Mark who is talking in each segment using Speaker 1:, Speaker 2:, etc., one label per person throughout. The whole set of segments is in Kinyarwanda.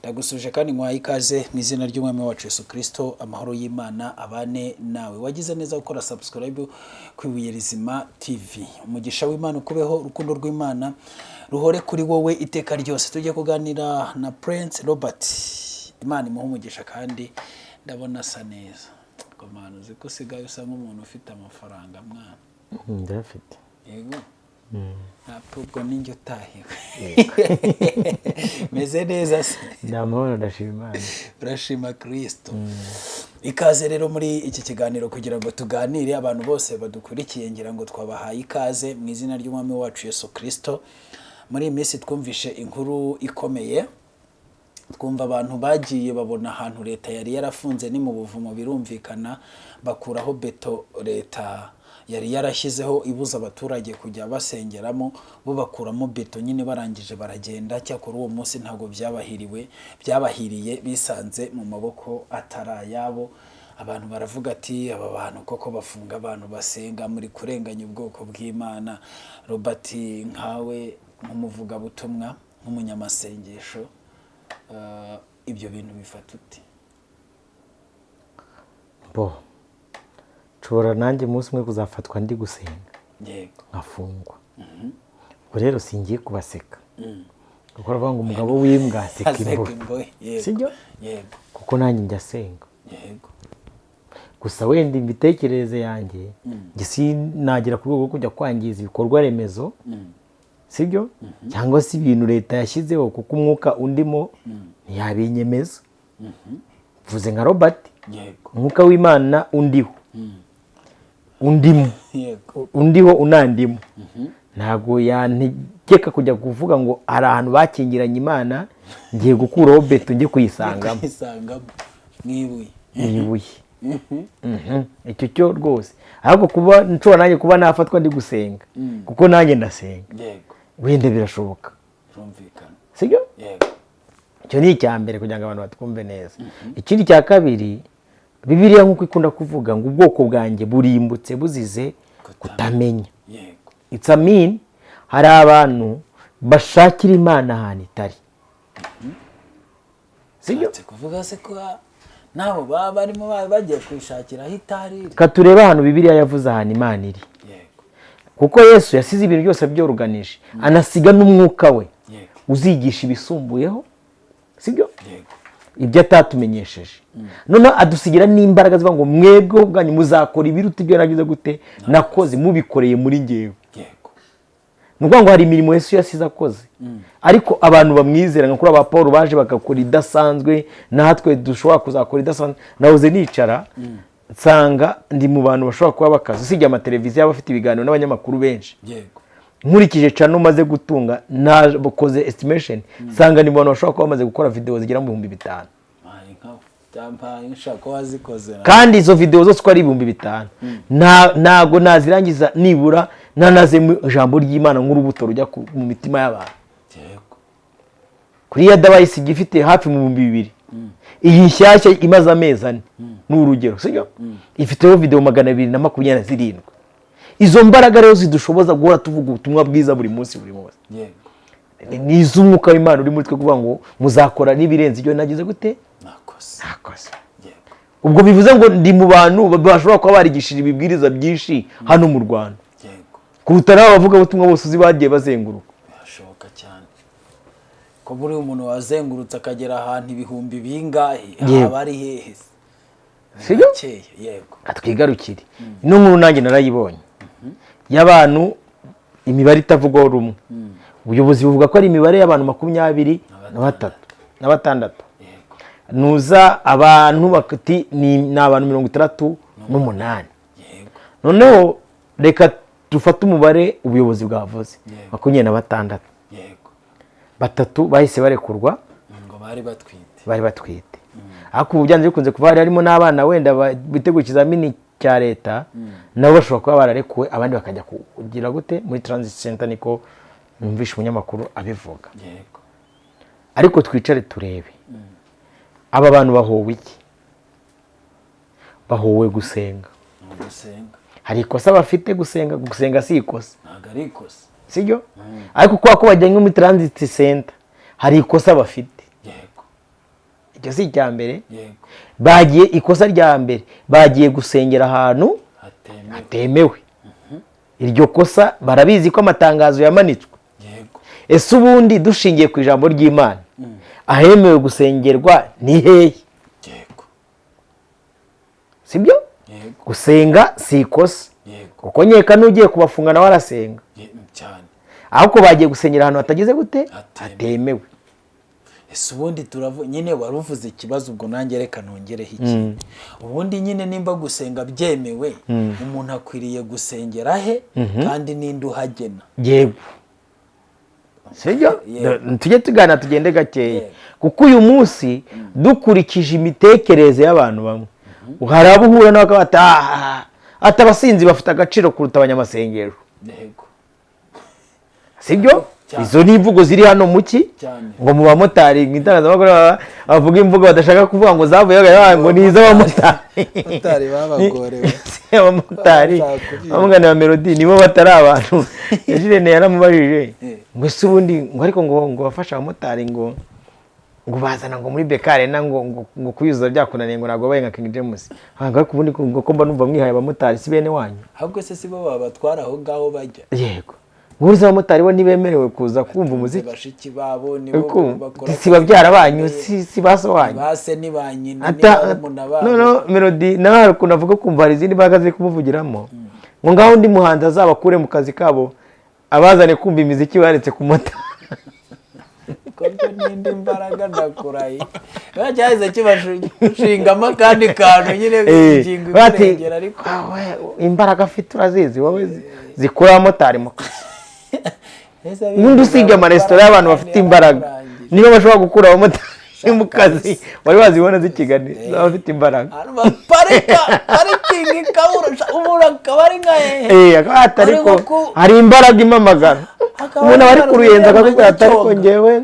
Speaker 1: Ndagusuje kandi nkwaye ikaze mu izina ry'Umwami wacu Yesu Kristo. Amahoro y'Imana abane nawe. Wagize neza gukora subscribe ku Ibuye Rizima TV. Umugisha w'Imana ukubeho, urukundo rw'Imana ruhore kuri wowe iteka ryose. Tujye kuganira na Prince Robert. Imana imuhe umugisha, kandi ndabona asa neza. Komana, uzi ko usigaye usa nk'umuntu ufite amafaranga, mwana?
Speaker 2: Ndayafite.
Speaker 1: Yego, ntabwo ubwo ninjye utahiwe. Meze neza se?
Speaker 2: Ni amahoro, ndashima Imana.
Speaker 1: Urashima Kirisito. Ikaze rero muri iki kiganiro kugira ngo tuganire. Abantu bose badukurikiye, ngira ngo twabahaye ikaze mu izina ry'Umwami wacu Yesu Kirisito. Muri iyi minsi twumvishe inkuru ikomeye, twumva abantu bagiye babona ahantu leta yari yarafunze, ni mu buvumo birumvikana, bakuraho beto leta yari yarashyizeho ibuza abaturage kujya basengeramo, bo bakuramo beto nyine, barangije baragenda. Cyakora uwo munsi ntabwo byabahiriwe, byabahiriye, bisanze mu maboko atari ayabo. Abantu baravuga ati: "Aba bantu koko bafunga abantu basenga, muri kurenganya ubwoko bw'Imana." Robert, nkawe nk'umuvugabutumwa, nk'umunyamasengesho, ibyo bintu bifata ute?
Speaker 2: Bo nshobora nanjye umunsi umwe kuzafatwa ndi gusenga, nkafungwa. Ubwo rero singiye kubaseka, kuko baravuga ngo umugabo w'imbwa aseka
Speaker 1: aseka
Speaker 2: imbohe.
Speaker 1: Imbohe, yego.
Speaker 2: Sibyo?
Speaker 1: Yego.
Speaker 2: Kuko nanjye njya asenga. Gusa wenda imitekerereze yanjye, njye sinagera ku rwego rwo kujya kwangiza ibikorwa remezo, sibyo, cyangwa se ibintu leta yashyizeho, kuko umwuka undimo ntiyabinyemeza. Mvuze nka Robert, umwuka w'Imana undiho, undimo, undiho, unandimo, ntabwo yantegeka kujya kuvuga ngo hari ahantu bakingiranye Imana, ngiye gukuraho beto njye kuyisangamo.
Speaker 1: Kuyisangamo nk'ibuye.
Speaker 2: Mu ibuye. Icyo cyo rwose. Ahubwo kuba nshobora nanjye kuba nafatwa ndi gusenga, kuko nanjye ndasenga, wenda birashoboka.
Speaker 1: Birumvikana.
Speaker 2: Sibyo?
Speaker 1: Yego.
Speaker 2: Icyo ni icya mbere, kugira ngo abantu batwumve neza. Ikindi cya kabiri, Bibiliya nk'uko ikunda kuvuga ngo ubwoko bwanjye burimbutse buzize kutamenya. It's a mean hari abantu bashakira Imana ahantu itari, sibyo?
Speaker 1: Ushatse kuvuga se ko nabo baba barimo bagiye kwishakira aho itari iri?
Speaker 2: Reka turebe ahantu Bibiliya yavuze ahantu Imana iri. Kuko Yesu yasize ibintu byose abyoruganije, anasiga n'umwuka we uzigisha ibisumbuyeho, sibyo?
Speaker 1: Yego.
Speaker 2: Ibyo atatumenyesheje. Noneho adusigira n'imbaraga zivuga ngo mwebwe ubwanyu muzakora ibiruta ibyo nagize gute, nakoze, mubikoreye muri ngewe. Ni ukuvuga ngo hari imirimo Yesu yasize akoze, ariko abantu bamwizera nka kuri aba Paul baje bagakora idasanzwe, natwe dushobora kuzakora idasanzwe. Nahoze nicara nsanga ndi mu bantu bashobora kuba bakaza, usibye amateleviziyo aba afite ibiganiro n'abanyamakuru benshi. Nkurikije channel umaze gutunga, nakoze estimation nsanga ni mu bantu bashobora kuba bamaze gukora videwo zigera mu 5000.
Speaker 1: Mpaye nka byampaye nshaka ko wazikoze na-
Speaker 2: Kandi izo videwo zose uko ari 5000, ntago nazirangiza nibura nanaze mu ijambo ry'Imana nk'urubuto rujya mu mitima y'abantu. Kuri ya device igiye ifite hafi mu 2000, iyi nshyashya imaze amezi 4 ni urugero, sibyo, ifiteho videwo 227. Izo mbaraga rero zidushoboza guhora tuvuga ubutumwa bwiza buri munsi, buri munsi, ni iz'umwuka w'Imana uri muri twe, kuvuga ngo muzakora n'ibirenze ibyo nagize gute,
Speaker 1: nakoze.
Speaker 2: Nakoze. Ubwo bivuze ngo ndi mu bantu bashobora kuba barigishije ibibwiriza byinshi hano mu Rwanda kuruta n'abo bavugabutumwa bose uzi bagiye bazenguruka.
Speaker 1: Birashoboka cyane ko buri umuntu wazengurutse akagera ahantu ibihumbi bingahe, haba ari hehe se?
Speaker 2: Sibyo?
Speaker 1: Birakeye, yego.
Speaker 2: Twigarukire ino nkuru, nanjye narayibonye, y'abantu imibare itavugwaho rumwe. Ubuyobozi buvuga ko ari imibare y'abantu 23 na 6. Nuza abantu bakati ni abantu 68. Noneho reka dufate umubare ubuyobozi bwavuze, 26. Batatu bahise barekurwa.
Speaker 1: Ngo bari batwite.
Speaker 2: Bari batwite, ariko ubu byanze bikunze kuba hari harimo n'abana wenda bitegura ikizamini cya leta, nabo bashobora kuba bararekuwe, abandi bakajya kugira gute, muri transit center, niko numvishe umunyamakuru abivuga. Ariko twicare turebe, aba bantu bahowe iki? Bahowe gusenga.
Speaker 1: Ni ugusenga.
Speaker 2: Hari ikosa bafite gusenga? Gusenga si ikosa.
Speaker 1: Ntabwo ari ikosa.
Speaker 2: Sibyo? Ariko kubera ko bajyanywe muri transit center, hari ikosa bafite. Icyo si icya mbere. Bagiye, ikosa rya mbere, bagiye gusengera ahantu
Speaker 1: hatemewe.
Speaker 2: Hatemewe. Iryo kosa barabizi ko amatangazo yamanitswe. Ese ubundi dushingiye ku ijambo ry'Imana, ahemewe gusengerwa ni hehe? Sibyo?
Speaker 1: Yego.
Speaker 2: Gusenga si ikosa, kuko nkeka n'ugiye kubafunga nawe arasenga.
Speaker 1: Cyane.
Speaker 2: Ahubwo bagiye gusengera ahantu hatagize gute?
Speaker 1: Hatemewe.
Speaker 2: Hatemewe.
Speaker 1: Ese ubundi turavu nyine, wari uvuze ikibazo, ubwo nanjye reka nongereho ikindi. Ubundi nyine nimba gusenga byemewe, umuntu akwiriye gusengera he, kandi ninde uhagena?
Speaker 2: Yego, sibyo?
Speaker 1: Yego.
Speaker 2: Tujye tuganira, tugende gakeya,
Speaker 1: Yego.
Speaker 2: kuko uyu munsi dukurikije imitekerereze y'abantu bamwe, hari abo uhura nabo bakaba bati: "Ah, ati abasinzi bafite agaciro kuruta abanyamasengero." Sibyo?
Speaker 1: Cyane.
Speaker 2: Izo ni imvugo ziri hano mu ki?
Speaker 1: Cyane.
Speaker 2: Ngo mu bamotari, mu itangazamakuru bavuga imvugo badashaka kuvuga ngo zavuye, ngo ni iz'abamotari.
Speaker 1: Abamotari babagorewe.
Speaker 2: Si abamotari.
Speaker 1: Bashaka kubyina.
Speaker 2: Bamugana wa Melody nibo batari abantu. Ejirene yaramubajije ngo ese ubundi ngo ariko ngo bafashe abamotari ngo bazana ngo muri BK Arena ngo kuyuzuza byakunaniye, ngo ntabwo babaye nka King James. Ah, ngo ariko ubundi ngo ko mba numva mwihaye abamotari, si bene wanyu?
Speaker 1: Ahubwo se si bo babatwara aho ngaho bajya?
Speaker 2: Yego, ngo uzi abamotari bo ntibemerewe kuza kumva umuziki?
Speaker 1: Bashiki babo nibo bakora.
Speaker 2: Si babyara banyu, si ba so wanyu?
Speaker 1: Ba se ni ba nyina, ni barumuna babo.
Speaker 2: Noneho Melody nawe hari ukuntu avuga, kumva hari izindi mbaraga ziri kumuvugiramo, ngo ngaho undi muhanzi azabakure mu kazi kabo, abazane kumva imiziki baretse kumota.
Speaker 1: Ko byo n'indi mbaraga, ndakurahiye, biba cyahise kibashingamo akandi kantu nyine, ingingo
Speaker 2: bati,
Speaker 1: ikurengera ariko.
Speaker 2: "Ah, we, imbaraga afite urazizi wowe zikura abamotari mu kazi."
Speaker 1: Ese
Speaker 2: Ubundi usibye amaresitora y'abantu bafite imbaraga, niba bashobora gukura abamotari mu kazi, wari wazibona z'i Kigali z'abafite imbaraga?
Speaker 1: Ahantu baparika, parikingi ikabura, umuntu akaba ari nka hehe?
Speaker 2: Akaba ati ariko
Speaker 1: Ariko
Speaker 2: hari imbaraga impamagara.
Speaker 1: Hakaba
Speaker 2: Umuntu aba ari
Speaker 1: hari
Speaker 2: ku Ruyenzi akakubwira ati ariko
Speaker 1: Abanyacyonga.
Speaker 2: ngewe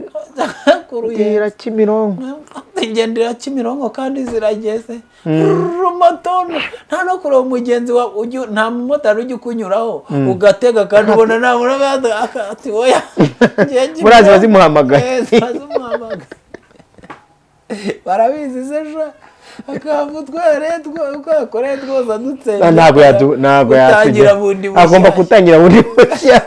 Speaker 1: Ku Ruyenzi.
Speaker 2: ngira Kimironko.
Speaker 1: Ngendera Kimironko kandi zirageze moto, nta no kureba umugenzi wa nta mumotari ujya ukunyuraho ugatega, kandi ubona nta muntu, ati: "Oya, ngiye
Speaker 2: Buriya ziba
Speaker 1: Kimironko."
Speaker 2: zimuhamagaye.
Speaker 1: Ziba zimuhamagaye, barabizi se sha, akaba utwereye twose adutsenga.
Speaker 2: Ntabwo
Speaker 1: Gutangira
Speaker 2: yasiga.
Speaker 1: bundi
Speaker 2: Agomba
Speaker 1: bushyashya.
Speaker 2: gutangira bundi bushya,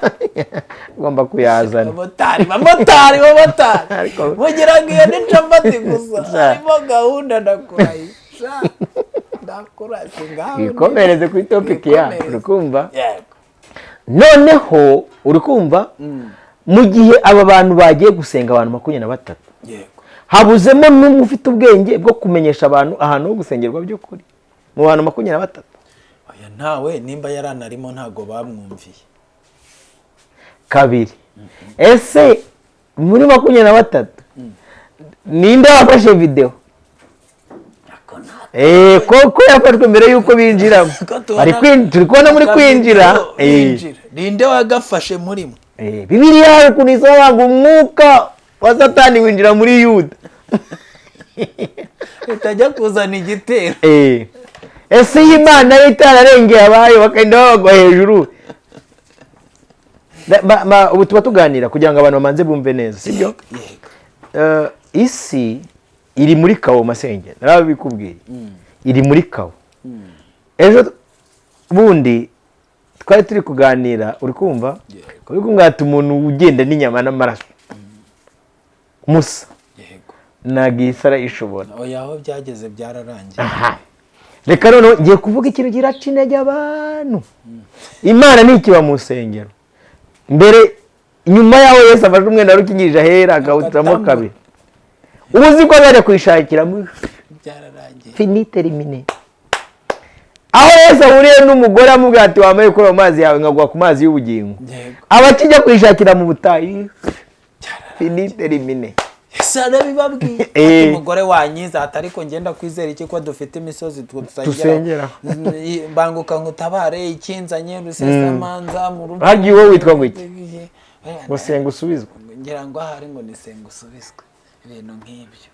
Speaker 2: agomba kuyazana.
Speaker 1: Abamotari, bamotari, bamotari, mugira ngo iyo ni capati gusa, harimo gahunda. Ndakurahiye sha, ndakurasi ngaho.
Speaker 2: Twikomereze kuri topic yacu.
Speaker 1: Twikomereze.
Speaker 2: Uri kumva?
Speaker 1: Yego.
Speaker 2: Noneho uri kumva, mu gihe aba bantu bagiye gusenga, abantu 23, habuzemo n'umwe ufite ubwenge bwo kumenyesha abantu ahantu ho gusengerwa by'ukuri mu bantu 23?
Speaker 1: Oya, ntawe. Nimba yaranarimo ntabwo bamwumviye.
Speaker 2: Kabiri, ese muri 23 ninde wafashe videwo?
Speaker 1: Ako nta
Speaker 2: Koko yafashwe mbere y'uko binjiramo.
Speaker 1: Ko tubona-
Speaker 2: Turi kubona muri kwinjira.
Speaker 1: Binjira. Ninde wagafashe muri mwe?
Speaker 2: Bibiliya hari ukuntu isaba ngo umwuka wa Satani winjira muri Yuda.
Speaker 1: Utajya kuzana igitero.
Speaker 2: Ese iyi Imana yo itararengeye abayo bakagenda babagwa hejuru? Ubu tuba tuganira kugira ngo abantu bamanze bumve neza, sibyo?
Speaker 1: Yego.
Speaker 2: Isi iri muri chaos, masenge, narabikubwiye, iri muri chaos. Ejo bundi twari turi kuganira, uri kumva?
Speaker 1: Yego.
Speaker 2: Uri kumva ati umuntu ugenda n'inyama n'amaraso musa ntabwo iyi sara ishobora.
Speaker 1: Oya, aho byageze byararangiye.
Speaker 2: Aha, reka noneho ngiye kuvuga ikintu kiraca intege abantu. Imana ntikiba mu nsengero. Mbere, nyuma y'aho Yesu afashe umwenda wari ukingirije ahera akawuturamo
Speaker 1: Agatambura.
Speaker 2: kabiri, ubu uzi ko azajya kuyishakira muri
Speaker 1: Byararangiye.
Speaker 2: Fini, terminé. Aho Yesu ahuriye n'umugore amubwira ati: "Wambaye kuri ayo mazi yawe nkaguha ku mazi y'ubugingo," abakijya kuyishakira mu butayu, fini, terminé.
Speaker 1: Ese arabibabwiye? Ati: "Umugore wanyiza," ati: "Ariko ngenda kwizera iki ko dufite imisozi
Speaker 2: Dusengeraho.
Speaker 1: Mbanguka ngutabare ikinzanye rusesamanza mu rugo."
Speaker 2: Hagiye wowe witwa ngo iki? Ngo senga usubizwe.
Speaker 1: Ngira ngo ahari ngo ni senga usubizwe, ibintu nk'ibyo.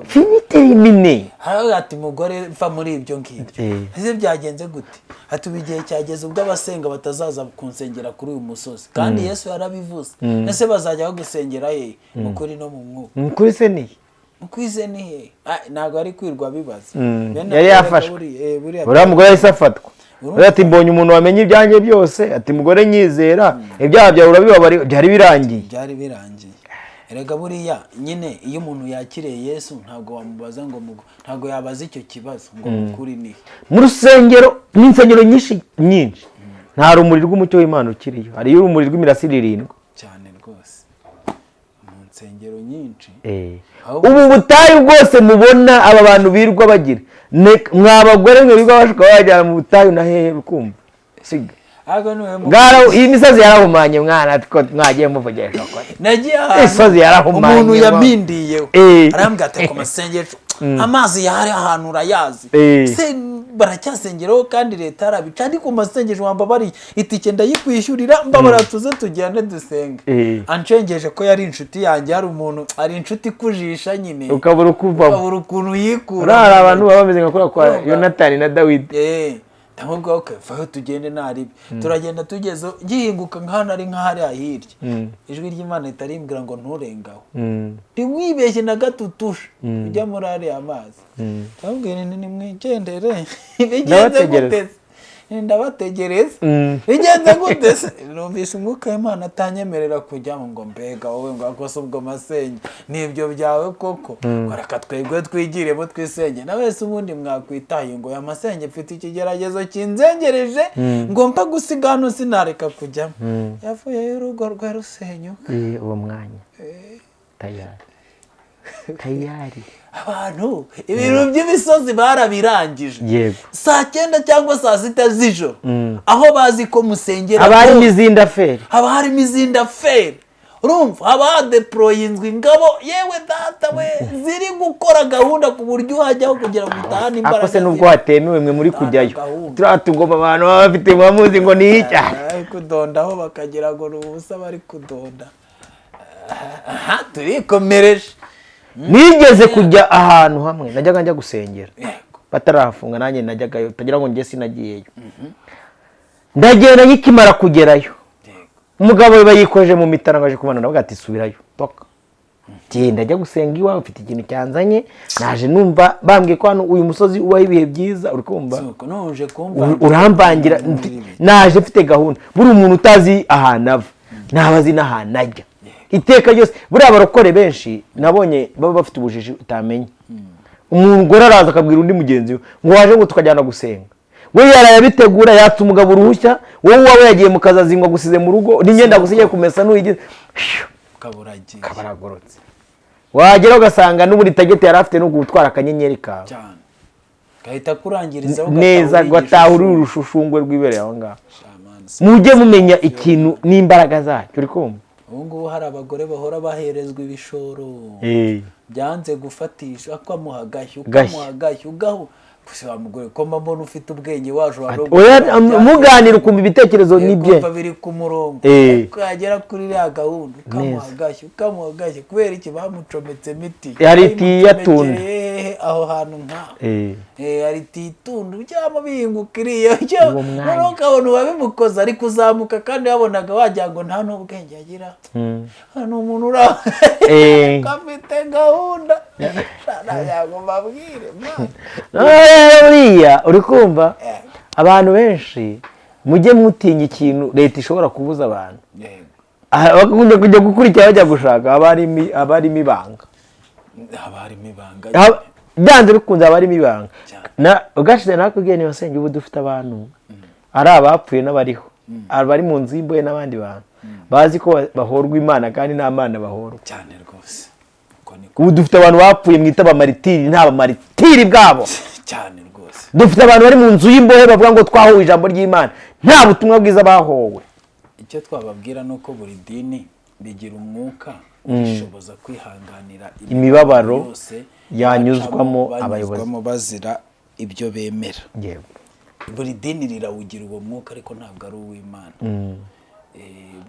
Speaker 2: Fini terminé.
Speaker 1: Haravuga ati: "Mugore, mva muri ibyo ngibyo." Ese byagenze gute? Ati: "Ubu igihe cyageze ubwo abasenga batazaza kunsengera kuri uyu musozi, kandi Yesu yarabivuze. Ese bazajya bagusengera hehe? Mu kuri no mu mwuka."
Speaker 2: Kuri se ni
Speaker 1: Ukwize ni hehe? Ah, ntabwo ari kwirwa bibaza. Bene
Speaker 2: Yari
Speaker 1: ako
Speaker 2: yafashwe.
Speaker 1: Buriya
Speaker 2: Uriya mugore yahise afatwa.
Speaker 1: Urumva?
Speaker 2: Uriya ati: "Mbonye umuntu wamenye ibyanjye byose." Ati: "Mugore, nyizera, ibyaha byawe urabibabariwe." Byari birangiye.
Speaker 1: Byari birangiye. Erega buriya nyine iyo umuntu yakiriye Yesu, ntabwo wamubaza ngo ntabwo yabaza icyo kibazo ngo mukuri ni he.
Speaker 2: Mu rusengero, n'insengero nyinshi nyinshi, nta rumuri rw'umucyo w'Imana ukiriyo, hariyo urumuri rw'imirasire irindwi.
Speaker 1: Cyane rwose, mu nsengero nyinshi.
Speaker 2: Ubu butayu bwose mubona aba bantu birirwa bagira, mwa bagore mwe birirwa bashuka babajyana mu butayu na hehe, ukumva siga.
Speaker 1: Ariko niwe
Speaker 2: Iyi misozi yarahumanye mwana, two mwagiye muvugisha ukuri.
Speaker 1: Nagiye ahantu
Speaker 2: Imisozi yarahumanye,
Speaker 1: umuntu yamindiyeho, arambwira ati: "Ku masengesho, amazi yahari ahantu urayazi?" Se baracyasengeraho kandi leta yarabica? Ariko ku masengesho wamba bari itike ndayikwishyurira, mbabara tuze tujyane dusenge. Anshengeje ko yari inshuti yanjye, hari umuntu, hari inshuti ikujisha nyine,
Speaker 2: ukabura uko uvamo,
Speaker 1: ukabura ukuntu yikura.
Speaker 2: Uriya hari abantu baba bameze nka kuriya kwa
Speaker 1: Urumva?
Speaker 2: Yonatani na Dawidi.
Speaker 1: Ndamubwira: "Okay, vayo tugende." Naribi turagenda, tugeze gihinguka nk'ahantu ari nk'ahariya hirya, ijwi ry'Imana rihita rimbwira ngo: "Nturengaho, ntimwibeshye na gato utusha ujya muri ariya mazi." Ndamubwira nti: "Nimwigendere, bigenze
Speaker 2: Ndabategereza.
Speaker 1: gute se? Ndabategereza. Bigenze gute se?" Numvise umwuka w'Imana atanyemerera kujyamo. Ngo: "Mbega wowe," ngo: "akose ubwo masenge nibyo byawe koko?" Ngo: "Reka twebwe twigiremo twisenge na wese, ubundi mwakwitaye." Ngo: "Aya masenge, mfite ikigeragezo kinzengereje, ngomba gusiga hano, sinareka kujyamo." Yavuyeyo urugo rwe rusenyuka.
Speaker 2: Uwo mwanya tayari tayari.
Speaker 1: Abantu ibintu by'imisozi barabirangije. Saa 9 cyangwa saa 6 z'ijoro, aho bazi ko musengera
Speaker 2: Haba harimo
Speaker 1: hose,
Speaker 2: izindi affaires.
Speaker 1: Haba harimo izindi affaires. Urumva haba hadeployinzwe ingabo, yewe data we, ziri gukora gahunda ku buryo uhajyaho kugira ngo utahane imbaraga.
Speaker 2: Ariko se nubwo hatemewe, mwe muri kujyayo?
Speaker 1: Gahunda.
Speaker 2: Turiya tugoma abantu baba bafite, muba muzi ngo ni iki?
Speaker 1: Bari kudondaho bakagira ngo ni ubusa bari kudonda. Aha turikomereje.
Speaker 2: Nigeze kujya ahantu hamwe najyaga njya gusengera, batarahafunga. Nanjye najyagayo, utagira ngo njye sinagiyeyo. Ndagenda, nkikimara kugerayo, umugabo we bayikoje mu mitara ngo aje kubana. Ndavuga ati: "Subirayo toka, genda ajya gusenga iwawe, ufite ikintu cyanzanye. Naje numva bambwiye ko hano uyu musozi ubaho ibihe byiza, uri kumva?"
Speaker 1: Suko nuje kumva.
Speaker 2: Uramvangira. Naje mfite gahunda. Buri umuntu utazi ahantu ava ntaba azi n'ahantu ajya iteka ryose. Buriya abarokore benshi nabonye baba bafite ubujiji utamenya. Umugore araza akabwira undi mugenzi we ngo waje ngo tukajyana gusenga, we yarayabitegura, yatse umugabo uruhushya, wowe uwawe yagiye mu kazi, azingwa gusize mu rugo n'imyenda gusigaye kumesa n'uyigize.
Speaker 1: Kaburagiye.
Speaker 2: Kabaragorotse, wagera ugasanga n'ubundi target yari afite no gutwara akanyenyeri kawe.
Speaker 1: Cyane, gahita kurangirizaho.
Speaker 2: Neza, gataha uri urushushungwe rwibereye aho ngaho. Mujye mumenya ikintu n'imbaraga zacyo, uri kumva?
Speaker 1: Ubu ngubu hari abagore bahora baherezwa ibishoro byanze gufatisha, ukamuha agashyi,
Speaker 2: Gashyi.
Speaker 1: ukamuha agashyi, ugahu gusa wa mugore ko mba mbona ufite ubwenge waje.
Speaker 2: Oya, muganira ukumva ibitekerezo ni bye.
Speaker 1: Kumva biri ku murongo. Ariko yagera kuri iriya gahunda, ukamuha agashyi, ukamuha agashyi. Kubera iki? Bamucometsemo itiyo.
Speaker 2: Hari itiyo yatunda.
Speaker 1: Hehe aho hantu nkaho? Hari itiyo itunda, uryama bihinguka iriya.
Speaker 2: Uwo mwanya.
Speaker 1: Noneho ukabona uwabimukoze ari kuzamuka kandi wabonaga wagira ngo nta n'ubwenge agira. Hano umuntu uri aho ko afite gahunda, ntabwo mbabwire man.
Speaker 2: Buriya uri kumva, abantu benshi mujye mutinya ikintu leta ishobora kubuza abantu. Aha, bakunda kujya gukurikira, bajya gushaka, haba harimo ibanga.
Speaker 1: Haba harimo ibanga.
Speaker 2: Byanze bikunze haba harimo ibanga.
Speaker 1: Cyane.
Speaker 2: Na ugashize nakubwiye, niba senge ubu dufite abantu ari abapfuye n'abariho, abari mu nzu y'imbohe n'abandi bantu bazi ko bahorwa Imana kandi nta Mana bahorwa.
Speaker 1: Cyane rwose, uko niko.
Speaker 2: Ubu dufite abantu bapfuye mwita abamaritiri, nta bamaritiri bwabo.
Speaker 1: Cyane rwose.
Speaker 2: Dufite abantu bari mu nzu y'imbohe bavuga ngo twahowe ijambo ry'Imana, nta butumwa bwiza bahowe.
Speaker 1: Icyo twababwira ni uko buri dini rigira umwuka urishoboza kwihanganira
Speaker 2: imibabaro
Speaker 1: yose
Speaker 2: yanyuzwamo
Speaker 1: bacamo,
Speaker 2: abayobozi.
Speaker 1: banyuzwamo bazira ibyo bemera.
Speaker 2: Yego.
Speaker 1: Buri dini rirawugira uwo mwuka, ariko ntabwo ari uw'Imana.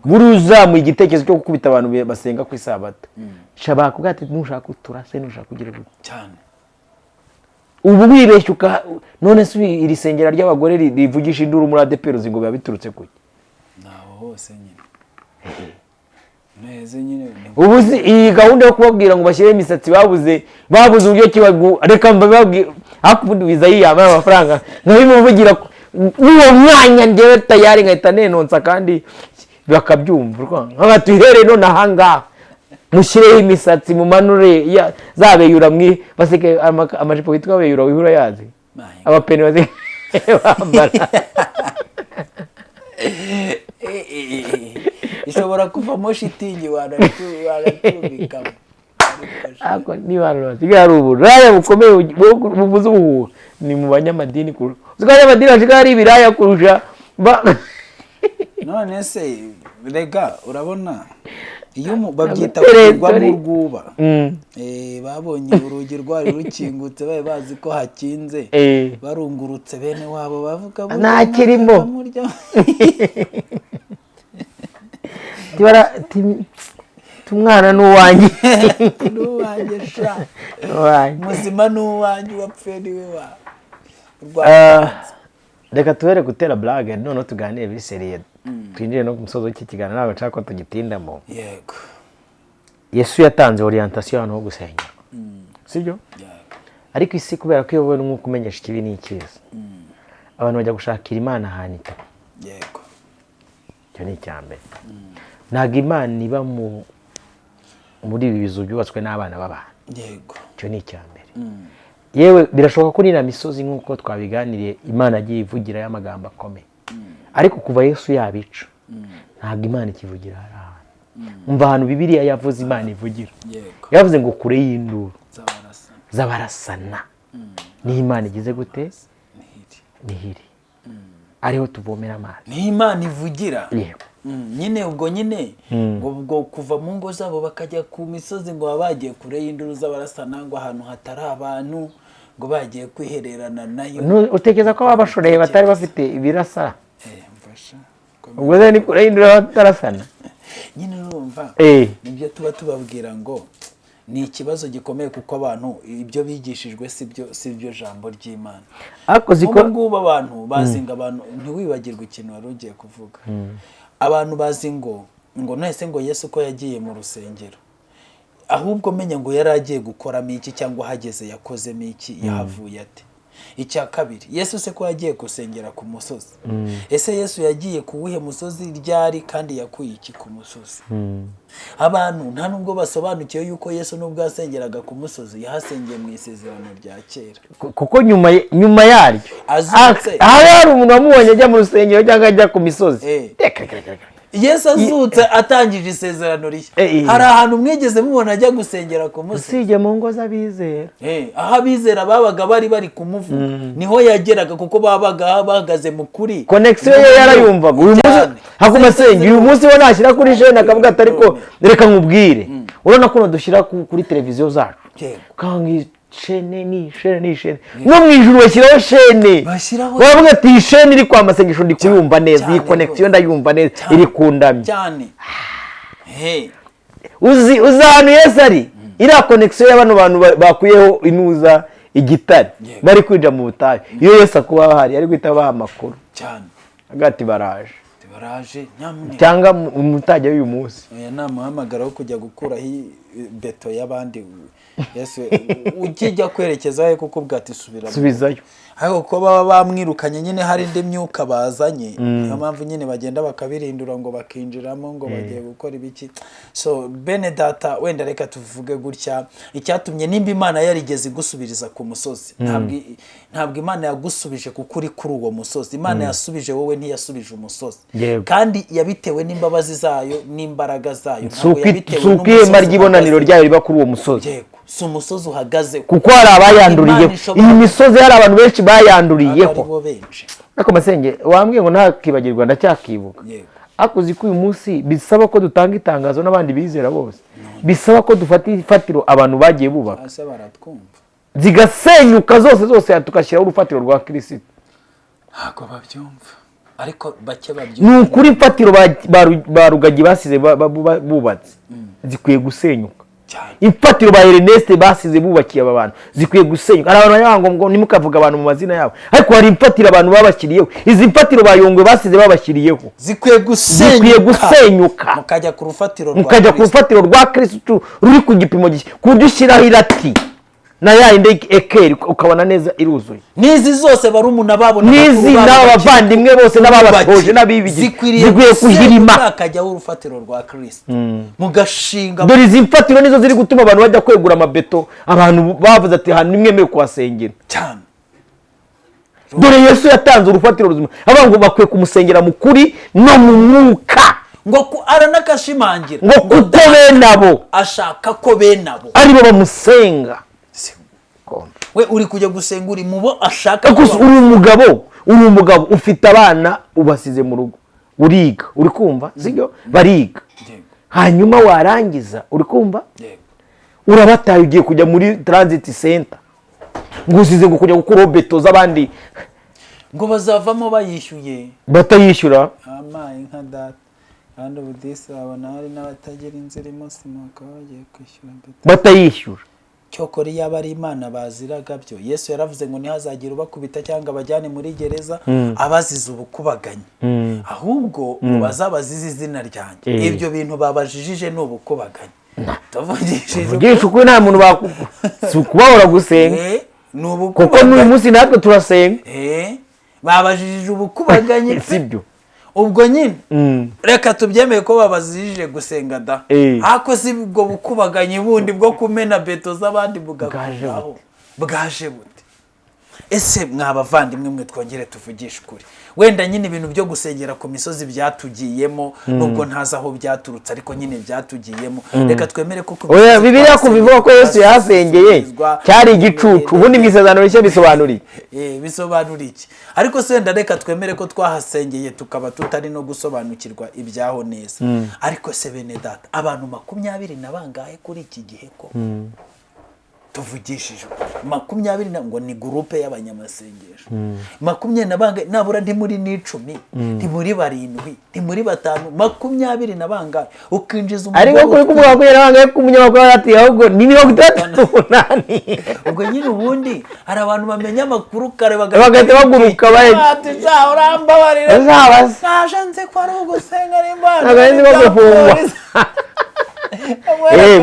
Speaker 2: Buri uzamuye igitekerezo cyo gukubita abantu basenga ku isabato, shaba bakubwira ati nushaka uturase, nushaka ugira gute.
Speaker 1: Cyane.
Speaker 2: Ubu wibeshya none se iri sengera ry'abagore rivugisha induru muri ADEPR ngo biba biturutse kuki?
Speaker 1: Naho hose nyine neze nyine.
Speaker 2: Ubu si iyi gahunda yo kubabwira ngo bashyire imisatsi, babuze uburyo kibagu, reka mbababwire, ariko ubundi wiza yiyambaye amafaranga nkabimuvugira n'uwo mwanya njyewe tayari nkahita nenonsa kandi bakabyumva. Nkaba tuhere none ahangaha mushyireho imisatsi, mumanure zabeyura, mwi baseke amajipo yitwa beyura, wihura yazi abapeni basigaye bambara.
Speaker 1: Ishobora kuvamo shitingi wanacumbikamo.
Speaker 2: Ariko niba basigaye hari uburaya bukomeye buvuze ubuhuha ni mu banyamadini kurusha. Uzi ko abanyamadini basigaye hari ibiraya kurusha.
Speaker 1: None se rega urabona iyo babyita kugwa mu rwuba, babonye urugi rwari rukingutse, bari bazi ko hakinze, barungurutse bene wabo bavuga
Speaker 2: nta kirimo. Umwana n'uwanjye
Speaker 1: n'uwanjye sha muzima n'uwanjye wapfuye niwe wa.
Speaker 2: Reka tubere gutera blague noneho tuganire biri seriye, twinjire no ku musozo w'iki kiganiro, ntabwo nshaka ko tugitindamo.
Speaker 1: Yego.
Speaker 2: Yesu yatanze orientation ahantu ho gusengera, sibyo? Ariko isi kubera ko iyobowe n'umwuka umenyesha ikibi n'icyiza, abantu bajya gushakira Imana ahantu itari.
Speaker 1: Yego.
Speaker 2: Icyo ni icya mbere. Ntabwo Imana iba muri ibi bizu byubatswe n'abana b'abantu.
Speaker 1: Yego.
Speaker 2: Icyo ni icya mbere. Yewe birashoboka ko nina misozi nk'uko twabiganiriye Imana agiye ivugira y'amagambo akomeye, ariko kuva Yesu yabica ntabwo Imana ikivugira hari ahantu. Umva ahantu Bibiliya yavuze Imana ivugira. Yavuze ngo kure y'induru z'abarasana niho Imana igize gute? Nihiri. Ariho tuvomera amazi.
Speaker 1: Niho Imana ivugira.
Speaker 2: Yego.
Speaker 1: Nyine ubwo nyine ngo kuva mu ngo zabo bakajya ku misozi ngo bagiye kure y'induru z'abarasana, ngo ahantu hatari abantu, ngo bagiye kwihererana nayo.
Speaker 2: Utekereza ko abashoreye batari bafite ibirasa?
Speaker 1: Mfasha.
Speaker 2: Ubwo ni kure y'induru batarasana.
Speaker 1: Nyine urumva nibyo tuba tubabwira ngo ni ikibazo gikomeye, kuko abantu ibyo bigishijwe sibyo jambo ry'Imana.
Speaker 2: Ariko
Speaker 1: ziko ngubu abantu bazinga abantu, ntiwibagirwe ikintu wari ugiye kuvuga. Abantu bazi ngo nese ngo Yesu ko yagiye mu rusengero, ahubwo menya ngo yari agiye gukoramo iki, cyangwa hageze yakozemo iki, yahavuye ate. Icya kabiri, Yesu se ko yagiye gusengera ku musozi, ese Yesu yagiye kuwuhe musozi ryari, kandi yakuye iki ku musozi? Abantu nta nubwo basobanukiwe yuko Yesu nubwo yasengeraga ku musozi yahasengeye mu isezerano rya kera,
Speaker 2: kuko nyuma yaryo hari umuntu wamubonye ajya mu rusengero cyangwa ajya ku misozi.
Speaker 1: Yesu azutse atangije isezerano rishya. Hari ahantu mwigeze mubona ajya gusengera ku musozi?
Speaker 2: Usibye mu ngo z'abizera.
Speaker 1: Aho abizera babaga bari kumuvuga niho yageraga, kuko babaga bahagaze mu kuri.
Speaker 2: Connection ye yarayumvaga. Uyu munsi hakuma senge, uyu munsi we nashyira kuri chaîne akavuga ati ariko reka nkubwire. Urabona ko dushyira kuri televiziyo zacu. Kandi chaîne ni chaîne ni chaîne. No mu ijuru bashyiraho chaîne. Bavuga ati iyi chaîne iri kwa masengesho ndi kuyumva neza, iyi connection ndayumva neza, iri kundamye.
Speaker 1: Cyane.
Speaker 2: Uzi ahantu Yesu ari, iriya connection y'abano bantu bakuyeho inuza igitare bari kwinjira mu butayu. Iyo Yesu akuba ahari ari guhita abaha amakuru.
Speaker 1: Cyane.
Speaker 2: Agati baraje.
Speaker 1: Baraje nyamuneka.
Speaker 2: Cyangwa umutajya uyu munsi.
Speaker 1: Oya namuhamagara wo kujya gukuraho beto y'abandi. Yesu ukijya kwerekeza he kuko bwati subira.
Speaker 2: Subizayo.
Speaker 1: Ariko ko baba bamwirukanye nyine hari indi myuka bazanye, niyo mpamvu nyine bagenda bakabirindura ngo bakinjiramo ngo bagiye gukora ibiki. So bene data wenda reka tuvuge gutya, icyatumye nimba Imana yarigeze igusubiriza ku musozi, ntabwo Imana yagusubije kuko uri kuri uwo musozi. Imana yasubije wowe, ntiyasubije umusozi. Kandi yabitewe n'imbabazi zayo n'imbaraga zayo.
Speaker 2: Ntabwo yabitewe n'ihema ry'ibonaniro ryayo riba kuri uwo musozi.
Speaker 1: Yego, si umusozi uhagaze
Speaker 2: kuko hari abayanduriyeho. Iyi misozi hari abantu benshi bayanduriyeho. Ariko masenge wambwiye ngo ntakibagirwa, ndacyakibuka. Ariko uzi ko uyu munsi bisaba ko dutanga itangazo n'abandi bizera bose, bisaba ko dufata ifatiro abantu bagiye bubaka zigasenyuka zose zose, tugashyiraho urufatiro rwa Kristo.
Speaker 1: Ntabwo babyumva. Ariko bake babyumva.
Speaker 2: Ni ukuri, imfatiro ba Rugagi basize bubatse zikwiye gusenyuka.
Speaker 1: Cyane.
Speaker 2: Imfatiro ba Ernest basize bubakiye aba bantu zikwiye gusenyuka. Hari abantu baravuga ngo ntimukavuge abantu mu mazina yabo, ariko hari imfatiro abantu babashyiriyeho. Izi mfatiro ba Yongwe basize babashyiriyeho
Speaker 1: zikwiye gusenyuka.
Speaker 2: Zikwiye gusenyuka.
Speaker 1: Mukajya ku rufatiro rwa
Speaker 2: Mukajya ku
Speaker 1: Kristo.
Speaker 2: rufatiro rwa Kirisitu ruri ku gipimo gishya, ku buryo ushyiraho irati na ya yindi ekeri ukabona neza iruzuye.
Speaker 1: N'izi zose barumuna babo na
Speaker 2: N'izi
Speaker 1: bakuru babo
Speaker 2: n'aba
Speaker 1: bakiri
Speaker 2: bavandimwe bose n'ababatoje
Speaker 1: bubakiye.
Speaker 2: n'abibigije
Speaker 1: Zikwiriye
Speaker 2: zikwiye
Speaker 1: gusenyuka,
Speaker 2: kuhirima.
Speaker 1: hakajyaho urufatiro rwa Kristo, mugashinga.
Speaker 2: Dore izi mfatiro nizo ziri gutuma abantu bajya kwegura amabeto. Abantu bavuze ati ahantu nimwemewe kuhasengera.
Speaker 1: Cyane.
Speaker 2: Dore Yesu yatanze urufatiro ruzima, avuga ngo bakwiye kumusengera mu kuri no mu mwuka.
Speaker 1: Ngo aranakashimangira.
Speaker 2: Ngo kuko bene abo
Speaker 1: ashaka ko bene abo
Speaker 2: aribo bamusenga.
Speaker 1: We uri kujya gusenga uri mu bo ashaka
Speaker 2: Ariko
Speaker 1: ko
Speaker 2: uri umugabo ufite abana ubasize mu rugo, uriga, uri kumva, sibyo? Bariga.
Speaker 1: Yego.
Speaker 2: Hanyuma warangiza, uri kumva,
Speaker 1: Yego.
Speaker 2: urabataye, ugiye kujya muri transit center, ngo usize ngo kujya gukuraho beto z'abandi.
Speaker 1: Ngo bazavamo bayishyuye.
Speaker 2: Batayishyura.
Speaker 1: Amaye nka data, kandi ubu disi wabona hari n'abatagira inzu irimo sima, bakaba bagiye kwishyura beto.
Speaker 2: Batayishyura.
Speaker 1: Cyokora iyo aba ari Imana baziraga byo, Yesu yaravuze ngo ntihazagire ubakubita cyangwa abajyane muri gereza abazize ubukubaganyi, ahubwo ngo bazabazize izina ryanjye. Ibyo bintu babajijije ni ubukubaganyi, tuvugishije
Speaker 2: Vugisha ukuri, nta muntu si ukubahora gusenga.
Speaker 1: Ni
Speaker 2: Kuko n'uyu
Speaker 1: ubukubaganyi.
Speaker 2: munsi natwe turasenga.
Speaker 1: Babajijije ubukubaganyi pe.
Speaker 2: Sibyo?
Speaker 1: Ubwo nyine reka tubyemeye ko babazijije gusenga da. Ariko si ubwo bukubaganyi bundi bwo kumena beto z'abandi bugakuraho bwaje bute? Ese mwabavandimwe mwe, twongere tuvugishe ukuri, wenda nyine ibintu byo gusengera ku misozi byatugiyemo, nubwo ntazi aho byaturutse, ariko nyine byatugiyemo, reka twemere ko ku
Speaker 2: Oya,
Speaker 1: misozi
Speaker 2: Bibiliya kuva ivuga ko Yesu yahasengeye
Speaker 1: twasengeye,
Speaker 2: cyari igicucu. Ubundi mu Isezerano Rishya bisobanura iki?
Speaker 1: Bisobanura iki? Ariko se wenda reka twemere ko twahasengeye, tukaba tutari no gusobanukirwa ibyaho neza. Ariko se bene data, abantu makumyabiri na bangahe kuri iki gihe ko tuvugishije ukuri, makumyabiri na ngo ni groupe y'abanyamasengesho, makumyabiri na bangahe? Nabura ntimuri n'10, ntimuri barindwi, ntimuri batanu, makumyabiri na bangahe ukinjiza
Speaker 2: Ariko
Speaker 1: umugore
Speaker 2: kuri kuvuga 22 ku munyamakuru ati ahubwo ni 68.
Speaker 1: Ubwo nyine ubundi hari abantu bamenya amakuru kare.
Speaker 2: Bagahita baguruka.
Speaker 1: Ati za urambabarira.
Speaker 2: Uzabaze.
Speaker 1: Naje nzi ko ari ugusenga n'Imana.
Speaker 2: Ntabwo nzi ko gufungwa.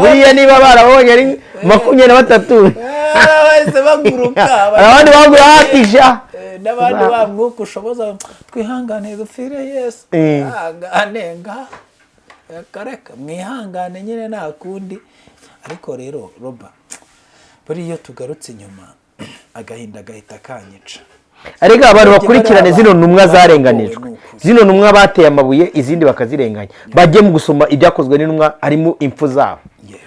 Speaker 2: Buriya niba barabonye ari 23,
Speaker 1: Bahise baguruka.
Speaker 2: hari abandi bagura hatisha.
Speaker 1: N'abandi wa mwuka ushoboza twihangane dupfire Yesu. Ihangane nga reka reka mwihangane nyine, nta kundi. Ariko rero roba buriya iyo tugarutse inyuma agahinda gahita kanyica.
Speaker 2: Ariko abantu bakurikirane zino ntumwa zarenganijwe,
Speaker 1: Ni ukuri.
Speaker 2: zino ntumwa bateye amabuye, izindi bakazirenganya, bajye mu gusoma Ibyakozwe n'Intumwa, harimo impfu zabo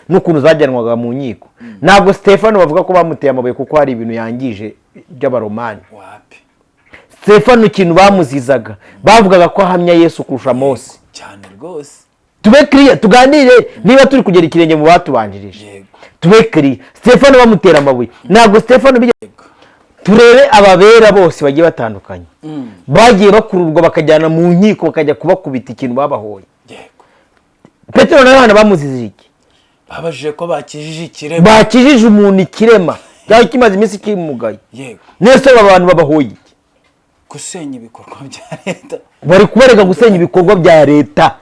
Speaker 2: n'ukuntu zajyanwaga mu nkiko. Ntabwo Stefano bavuga ko bamuteye amabuye kuko hari ibintu yangije by'Abaromani.
Speaker 1: Wapi.
Speaker 2: Stefano ikintu bamuzizaga, bavugaga ko ahamya Yesu kurusha Mose.
Speaker 1: Cyane rwose.
Speaker 2: Tube kiriya, tuganire niba turi kugera ikirenge mu batubanjirije. Tube kiriya, Stefano bamutera amabuye, ntabwo Stefano turebe ababera bose bagiye batandukanye bagiye bakururwa bakajyana mu nkiko, bakajya kubakubita ikintu babahoye. Petero na Yohana bamuzizije iki?
Speaker 1: Babajije ko bakijije ikirema.
Speaker 2: Bakijije umuntu ikirema cyari kimaze iminsi kimugaye. Nese aba bantu babahoye iki?
Speaker 1: Gusenya ibikorwa bya leta.
Speaker 2: Bari kubarega gusenya ibikorwa bya leta.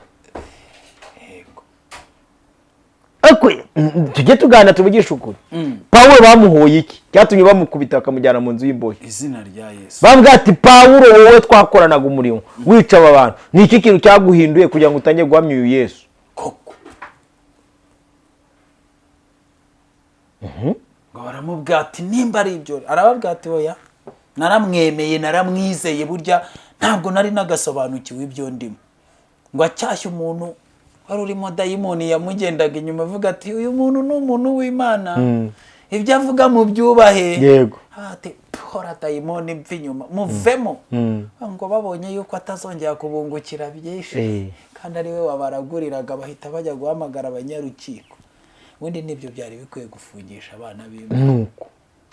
Speaker 2: Ariko tujye tuganira tuvugishe ukuri. Pawulo bamuhoye iki cyatumye bamukubita bakamujyana mu nzu y'imbohe?
Speaker 1: Izina rya Yesu.
Speaker 2: Bambwira ati: "Pawulo, wowe twakoranaga umurimo wica aba bantu, ni iki kintu cyaguhinduye kugira ngo utangire guhamya uyu Yesu?"
Speaker 1: Koko ngo baramubwira ati nimba ari ibyo, arababwira ati oya, naramwemeye, naramwizeye, burya ntabwo nari nagasobanukiwe ibyo ndimo. Ngo acyashye umuntu wari urimo dayimoni yamugendaga inyuma avuga ati uyu muntu ni umuntu w'Imana, ibyo avuga mu byubahe. Ati hora dayimoni mva inyuma, muvemo. Ngo babonye yuko atazongera kubungukira byinshi kandi ari we wabaraguriraga, bahita bajya guhamagara abanyarukiko. Ubundi nibyo byari bikwiye gufungisha abana b'Imana.
Speaker 2: Nuko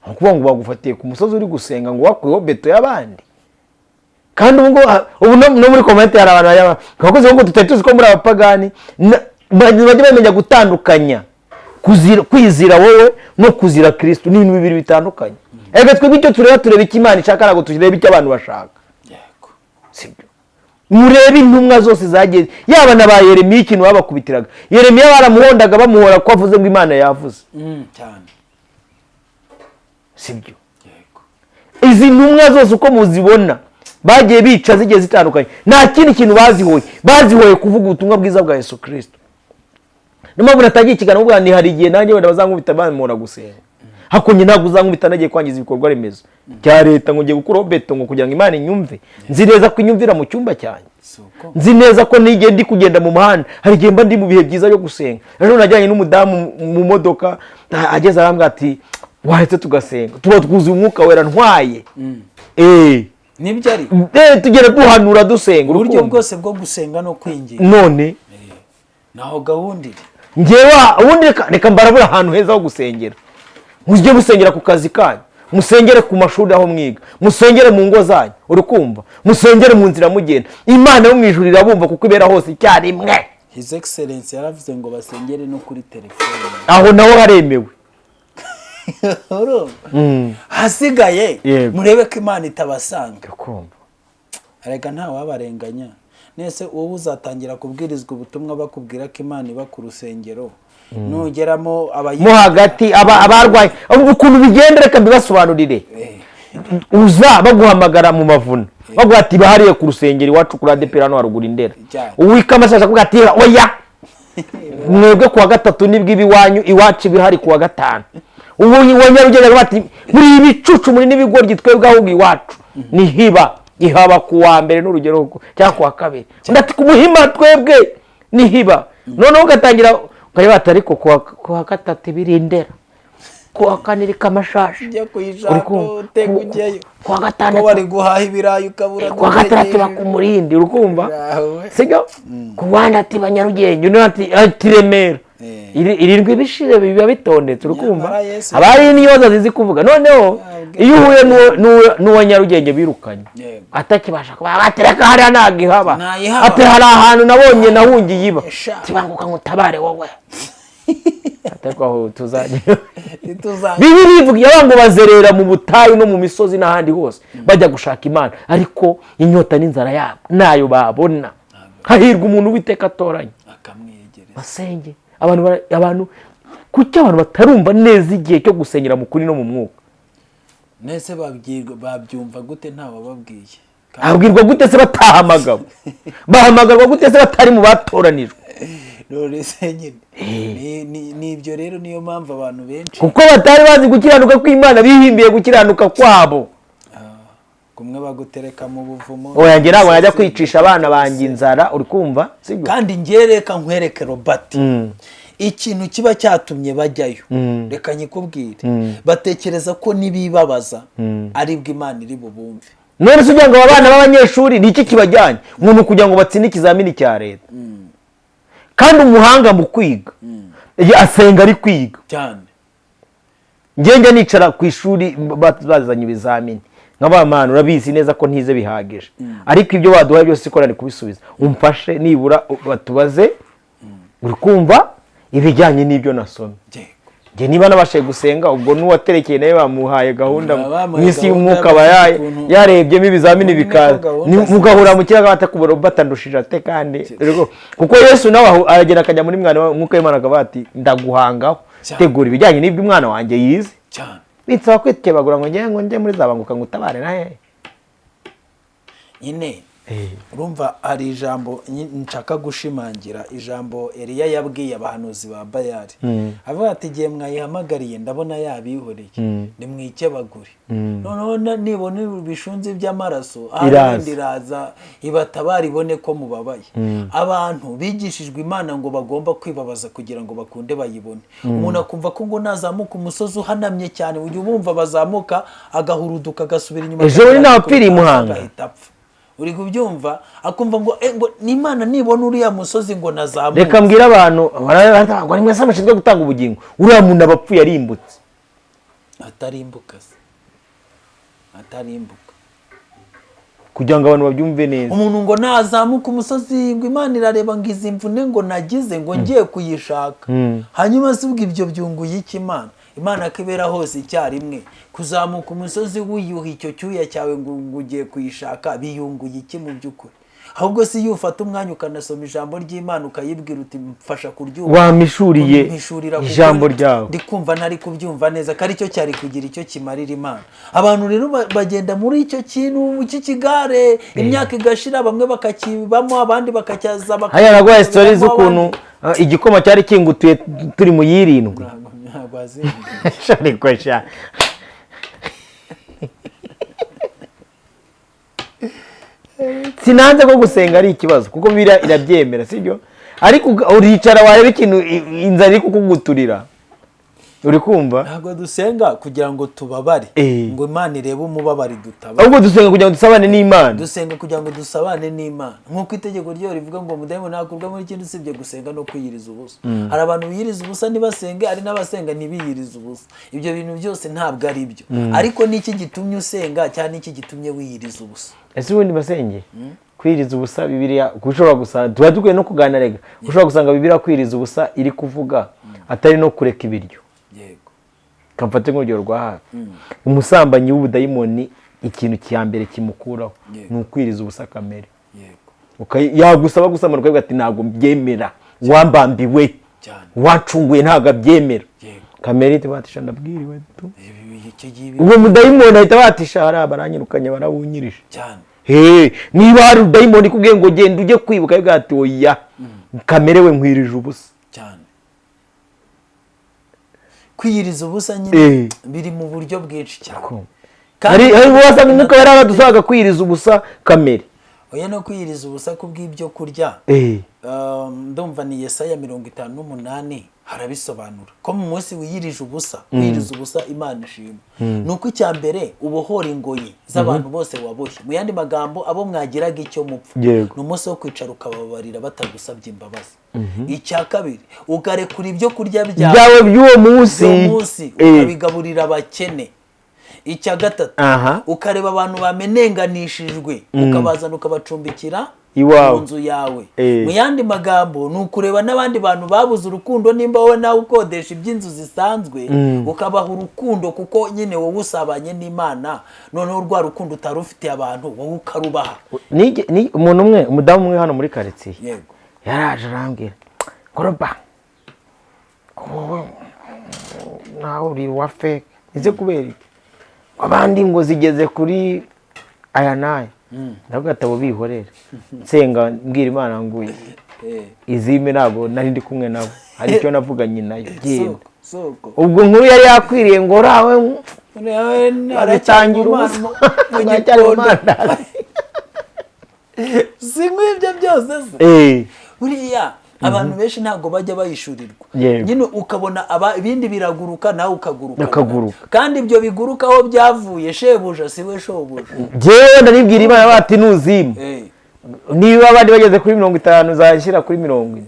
Speaker 2: ni ukuvuga ngo bagufatiye ku musozi uri gusenga, ngo wakuyeho beto y'abandi. Kandi ubu ngubu, ubu no muri comment hari abantu bakoze ngo tutari tuzi ko muri abapagani. Bajye bamenya gutandukanya kwizira wowe no kuzira Kristo, ni ibintu bibiri bitandukanye. Erega twebwe icyo tureba, tureba icyo Imana ishaka, ntabwo tureba icyo abantu bashaka. Sibyo? Murebe intumwa zose zagiye, yaba na ba Yeremiya, ikintu babakubitiraga Yeremiya, baramuhondaga bamuhora ko avuze ngo Imana yavuze.
Speaker 1: Cyane.
Speaker 2: Sibyo? Izi ntumwa zose uko muzibona bagiye bica zigiye zitandukanye, nta kindi kintu bazihoye, bazihoye kuvuga ubutumwa bwiza bwa Yesu Kirisito. Niyo mpamvu natangiye ikiganiro mvuga ni hari igihe nanjye wenda bazankubita bamora gusenga, ariko njye ntabwo uzankubita nagiye kwangiza ibikorwa remezo bya leta, ngo ngiye gukuraho beto ngo kugira ngo Imana inyumve. Nzi neza ko inyumvira mu cyumba cyanjye. Nzi neza ko n'igihe ndi kugenda mu muhanda, hari igihe mba ndi mu bihe byiza byo gusenga. Ejo najyanye n'umudamu mu modoka, ageze arambwira ati waretse tugasenga, tuba twuzuye umwuka wera ntwaye.
Speaker 1: Nibyo ari.
Speaker 2: Tugenda duhanura, dusenga.
Speaker 1: Uburyo
Speaker 2: Urukundo.
Speaker 1: bwose bwo gusenga no kwinginga.
Speaker 2: None
Speaker 1: Naho gahunda iri.
Speaker 2: Njyewe ubundi reka mbarabura ahantu heza ho gusengera. Mujye musengera ku kazi kanyu, musengere ku mashuri aho mwiga, musengere mu ngo zanyu, urikumva, musengere mu nzira mugenda. Imana yo mu ijuru irabumva kuko ibera hose icyarimwe.
Speaker 1: His Excellence yaravuze ngo basengere no kuri telefone.
Speaker 2: Aho naho haremewe.
Speaker 1: Urumva? Hasigaye murebe ko Imana itabasanga.
Speaker 2: Urikumva?
Speaker 1: Erega ntawabarenganya. Nese wowe uzatangira kubwirizwa ubutumwa bakubwira ko Imana iba ku rusengero, nugeramo
Speaker 2: Mo hagati abarwayi, ukuntu bigenda reka mbibasobanurire. Uza baguhamagara mu mavuna, baguha ati bahariye ku rusengero iwacu kuri ADEPR hano haruguru Indera.
Speaker 1: Cyane.
Speaker 2: Uwika amashashi akubwira ati oya, mwebwe kuwa gatatu nibwo iba iwanyu, iwacu ibihari kuwa gatanu. Ubu wa Nyarugenge akavuga ati muri ibicucu, muri n'ibigoryi, twebwe ahubwo iwacu ni hiba ihaba ku wa mbere n'urugero cyangwa ku wa kabiri. Undi ati ku Muhima twebwe ni hiba. Noneho ugatangira ukajya bati ariko kuwa gatatu ibiri Indera, kuwa kane iri Kamashashi.
Speaker 1: Ujya
Speaker 2: Uri
Speaker 1: kuyishaka utega ujyayo
Speaker 2: kuwa
Speaker 1: ko
Speaker 2: gatandatu
Speaker 1: bari guhaha ibirayi ukabura.
Speaker 2: Kuwa gatandatu bakumurindi, urikumva?
Speaker 1: Yawe.
Speaker 2: Sibyo? Ku wandi ati Banyarugenge, undi ati Remera. Irindwi ibishire biba bitondetse, urikumva?
Speaker 1: Nyamara Yesu-
Speaker 2: Haba hari n'inyoza zizi kuvuga. Noneho iyo uhuye n'uwa Nyarugenge birukanye atakibasha kuba, batereka hariya ntabwo ihaba.
Speaker 1: Ntayihaba.
Speaker 2: Ati hari ahantu nabonye nahungiye iba.
Speaker 1: Sha.
Speaker 2: Tibanguka ngo utabare wowe, ariko aho tuzajya
Speaker 1: Ntituzajya.
Speaker 2: Bibiliya ivuga yavuga ngo bazerera mu butayu no mu misozi n'ahandi hose bajya gushaka Imana, ariko inyota n'inzara yabo nayo babona. Hahirwa umuntu Uwiteka atoranya
Speaker 1: akamwiyegereza.
Speaker 2: Basenge. Abantu abantu, kuki abantu batarumva neza igihe cyo gusengera mu kuri no mu mwuka?
Speaker 1: Nese babwirwa, babyumva gute ntawababwiye?
Speaker 2: Abwirwa gute se batahamagawe? Bahamagarwa gute se batari mu batoranijwe?
Speaker 1: None se nyine ni ibyo rero, niyo mpamvu abantu benshi
Speaker 2: Kuko batari bazi gukiranuka kw'Imana, bihimbiye gukiranuka kwabo.
Speaker 1: Kumwe bagutereka mu buvumo.
Speaker 2: Oya, njye ntabwo najya kwicisha abana banjye inzara, uri kumva, sibyo?
Speaker 1: Kandi njye reka nkwereke, Robert, ikintu kiba cyatumye bajyayo, reka nyikubwire. Batekereza ko nibibabaza aribwo Imana iri bubumve.
Speaker 2: None se ugira ngo aba bana b'abanyeshuri ni iki kibajyanye? Umuntu kugira ngo batsinde ikizamini cya leta. Kandi umuhanga mu kwiga asenga ari kwiga.
Speaker 1: Cyane.
Speaker 2: Njye nicara ku ishuri bazanye ibizamini, nk'abamana urabizi neza ko ntize bihagije, ariko ibyo baduhaye byose siko nari kubisubiza, umfashe nibura batubaze, uri kumva, ibijyanye n'ibyo nasomye. Njye niba nabashije gusenga, ubwo n'uwaterekeye nawe bamuhaye gahunda
Speaker 1: Baba bamuhaye
Speaker 2: mu isi
Speaker 1: gahunda
Speaker 2: y'umwuka, aba
Speaker 1: y'ukuntu-
Speaker 2: yarebyemo ibizamini
Speaker 1: Niko
Speaker 2: bikaza.
Speaker 1: gahunda
Speaker 2: Mugahura mu kiyaga batakubura, batandushije ate? Kandi kuko Yesu nawe aho aragenda akajya muri mwana umwuka w'Imana akavuga ati ndaguhangaho
Speaker 1: Cyane.
Speaker 2: tegura ibijyanye n'ibyo umwana wanjye yize.
Speaker 1: Cyane.
Speaker 2: Binsaba kwikebagura ngo njye muri zabanguka ngo utabare na hehe?
Speaker 1: Nyine urumva hari ijambo nshaka gushimangira, ijambo Eliya yabwiye abahanuzi ba Bayali, avuga ati igihe mwayihamagariye ndabona yabihoreye, nimwikebagure, noneho nibona ibishunzi by'amaraso ahari
Speaker 2: Iraza.
Speaker 1: wenda iraza ibatabara, ibone ko mubabaye. Abantu bigishijwe Imana ngo bagomba kwibabaza kugira ngo bakunde bayibone. Umuntu akumva ko ngo nazamuka umusozi uhanamye cyane, ujya ubumva bazamuka agahuruduka agasubira inyuma,
Speaker 2: Ejo bundi ntawapfiriye i
Speaker 1: akagera
Speaker 2: Muhanga.
Speaker 1: agahita apfa, uri kubyumva? Akumva ngo ngo n'Imana nibona uriya musozi ngo nazamuke.
Speaker 2: Reka mbwire abantu ngo ni mwese mushinzwe gutanga ubugingo, uriya muntu aba apfuye arimbutse.
Speaker 1: Atarimbuka se, atarimbuka.
Speaker 2: Kugira ngo abantu babyumve neza.
Speaker 1: Umuntu ngo nazamuka umusozi ngo Imana irareba ngo izi mvune ngo nagize ngo ngiye kuyishaka. Hanyuma se ubwo ibyo byunguye iki Imana? Imana ko ibera hose icyarimwe. Kuzamuka umusozi wiyuha icyo cyuya cyawe ngo ugiye kuyishaka biyunguye iki mu by'ukuri? Ahubwo si iyo ufata umwanya ukanasoma ijambo ry'Imana ukayibwira uti mfasha kuryumva,
Speaker 2: Wampishuriye ijambo ryawe,
Speaker 1: ndi kumva ntari kubyumva neza, ko aricyo cyari kugira icyo kimarira Imana. Abantu rero bagenda muri icyo kintu cy'ikigare, imyaka igashira, bamwe bakakibamo, abandi bakacyaza.
Speaker 2: Hariya naguhaye story z'ukuntu igikoma cyari kingutuye turi mu yirindwi.
Speaker 1: Ntabwo
Speaker 2: ariko sha sinanze ko gusenga ari ikibazo kuko Bibiliya irabyemera, sibyo? Ariko uricara wareba ikintu inzara iri kukuguturira, uri kumva?
Speaker 1: Ntabwo dusenga kugira ngo tubabare, ngo Imana irebe umubabare dutabare.
Speaker 2: Ahubwo dusenga kugira ngo dusabane n'Imana.
Speaker 1: Dusenga kugira ngo dusabane n'Imana, nk'uko itegeko ryayo rivuga ngo umudayimoni ntakurwa muri ikindi usibye gusenga no kwiyiriza ubusa. Hari abantu biyiriza ubusa ntibasenge, hari n'abasenga ntibiyirize ubusa. Ibyo bintu byose ntabwo ari byo. Ariko niki gitumye usenga cyangwa niki gitumye wiyiriza ubusa?
Speaker 2: Ese ubundi basenge kwiriza ubusa Bibiliya ushobora gusanga tuba dukwiye no kuganira, rega ushobora gusanga Bibiliya kwiriza ubusa iri kuvuga atari no kureka ibiryo.
Speaker 1: Yego.
Speaker 2: Kamfate nk'urugero rwa hafi, umusambanyi w'ubudayimoni ikintu cya mbere kimukuraho ni ukwiriza ubusa kamere. Yagusaba gusambana ukavuga ati ntabwo mbyemera, wambambiwe, wancunguye ntabwo abyemera. Kamere ihita ibatisha ndabwiriwe tu. Ubwo mudayimoni ahita batisha hariya baranyirukanye barawunyirije. Niba hari udayimoni ikubwiye ngo genda ujye kwibuka, avuga ati oya kamere we nkwirije ubusa.
Speaker 1: Cyane. Kwiyiriza ubusa nyine biri mu buryo bwinshi cyane.
Speaker 2: Hari wasanga umwuka yari aradusaga kwiyiriza ubusa kamere.
Speaker 1: Oya, no kwiyiriza ubusa kubw'ibyo kurya. Ndumva ni Yesaya 58 harabisobanura ko mu munsi wiyirije ubusa, wiyiriza ubusa Imana ishima. Nuko icya mbere ubohora ingoyi z'abantu bose waboshye. Mu yandi magambo abo mwagiraga icyo mupfa, ni umunsi wo kwicara ukababarira batagusabye imbabazi. Icya kabiri ugarekura ibyo kurya
Speaker 2: byawe by'uwo munsi
Speaker 1: ukabigaburira abakene. Icya gatatu ukareba abantu bamenenganishijwe ukabazana ukabacumbikira mu nzu yawe. Mu yandi magambo ni ukureba n'abandi bantu babuze urukundo, nimba wowe nawe ukodesha iby'inzu zisanzwe ukabaha urukundo, kuko nyine wowe usabanye n'Imana, noneho rwa rukundo utari ufitiye abantu wowe ukarubaha.
Speaker 2: Ni umuntu umwe, umudamu umwe hano muri quartier, yego, yaraje arambwira ngoroba nawe uri wa fake, nize kubera iki abandi ngo zigeze kuri aya n'aya. Ndavuga ati abo bihorera, nsenga mbwira Imana ngo izime, ntabwo nari ndi kumwe nabo, hari icyo navuganye nayo. Ubwo nkuru yari yakwiriye ngo rawe aratangira ubusa
Speaker 1: si nk'ibyo byose se. Buriya abantu benshi ntabwo bajya bayishurirwa nyine, ukabona ibindi biraguruka nawe ukaguruka, kandi ibyo biguruka aho byavuye shebuja si we shobuja.
Speaker 2: Njyewe ndaribwira Imana bati nuzima niba abandi bageze kuri 50 uzashyira kuri 40,